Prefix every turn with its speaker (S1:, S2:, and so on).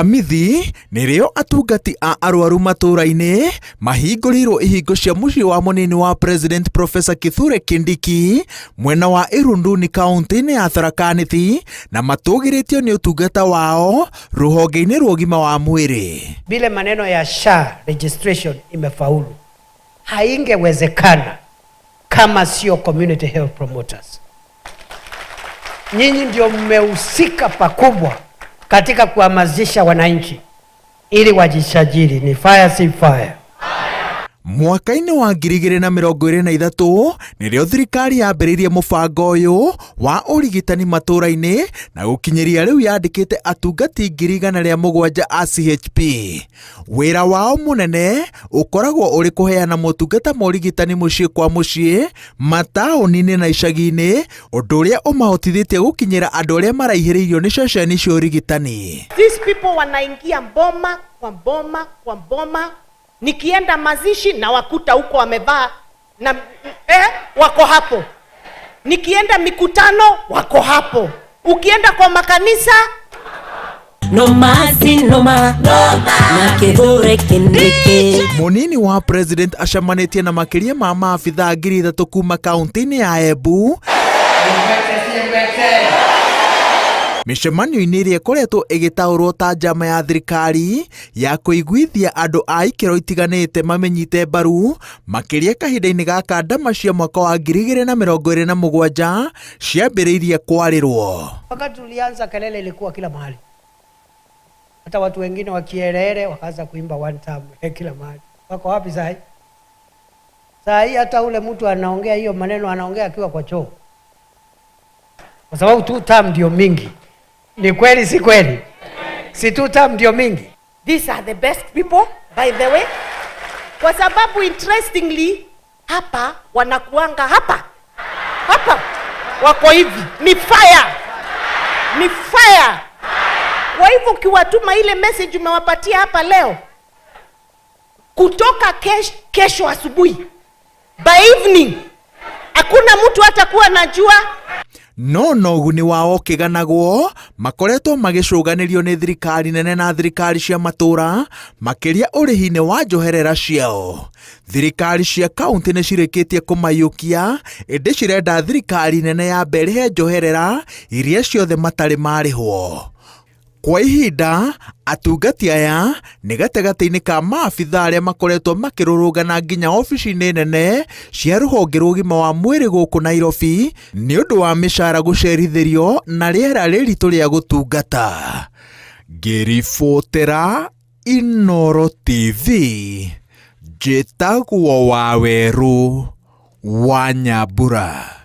S1: Aramithi nĩrĩo atungati a arwaru matũũra-inĩ mahingũrĩirwo ihingo cia mũciĩ wa mũnini wa President Professor Kithure Kindiki mwena wa Irunduni kaunti-inĩ ya Tharaka Nithi na matũgĩrĩtio nĩ ũtungata wao rũhonge-inĩ rwa ũgima wa mwĩrĩ.
S2: Vile maneno ya SHA registration imefaulu, haingewezekana kama sio community health promoters. Nyinyi ndio mmehusika pakubwa katika kuhamasisha wananchi ili wajisajili. Ni fire si fire?
S1: Mwaka-inĩ wa 2023 nĩrĩo thirikari yambĩrĩirie mũbango ũyũ wa ũrigitani matũũra-inĩ na gũkinyĩria rĩu yandĩkĩte atungati 107,000 a CHP. Wĩra wao mũnene ũkoragwo ũrĩ kũheana motungata ma ũrigitani mũciĩ kwa mũciĩ, mataũni-inĩ na icagi-inĩ, ũndũ ũrĩa ũmahotithĩtie gũkinyĩra andũ arĩa maraihĩrĩirio nĩ ceceni cia ũrigitani.
S3: These people wanaingia boma kwa boma kwa boma, nikienda mazishi na wakuta huko wamevaa na wako hapo, nikienda mikutano wako hapo, ukienda kwa makanisa
S4: Noma si noma na Kithure Kindiki.
S1: Mũnini wa president acemanĩtie na makĩria ma maabithaa 3,000 kuma kaunti-inĩ ya Embu mĩcemanio-inĩ ĩrĩa ĩkoretwo ĩgĩtaũrwo ta njama ya thirikari ya kũiguithia andũ a ikĩro itiganĩte mamĩnyite mbaru makĩria kahinda-inĩ gaka ndama cia mwaka wa 2027 ciambĩrĩirie kwarĩrwo.
S2: Wakati tulianza kelele ilikuwa kila mahali, hata watu wengine wakielele wakaanza kuimba one time kila mahali. Wako wapi saa hii? Saa hii hata ule mtu anaongea hiyo maneno anaongea akiwa kwa choo, kwa sababu two term ndio mingi. Ni kweli si kweli? Si two term ndio mingi?
S3: These are the best people by the way, kwa sababu interestingly hapa wanakuanga hapa hapa wako hivi, ni fire, ni fire. Kwa hivyo ukiwatuma ile message umewapatia hapa leo, kutoka kesho asubuhi by evening hakuna mtu hatakuwa anajua.
S1: No na ũguni wao ũkĩganagwo makoretwo magĩcũganĩrio nĩ thirikari nene na thirikari cia matũũra makĩria ũrĩhi-inĩ wa njoherera ciao. Thirikari cia kaunti nĩ cirĩkĩtie kũmaiyũkia ĩndĩ cirenda thirikari nene yambe ĩrĩhe njoherera iria ciothe matarĩ marĩhwo. Kwa ihinda atungati aya nĩ gatagatĩ-inĩ ka maabithaa arĩa makoretwo makĩrũrũngana nginya obici-inĩ nene cia rũhonge rwa ũgima wa mwĩrĩ gũkũ Nairobi nĩ ũndũ wa mĩcara gũcerithĩrio na rĩera rĩritũ rĩa gũtungata. Ngĩribotera Inooro TV njĩtagwo Wawerũ wa Nyambura.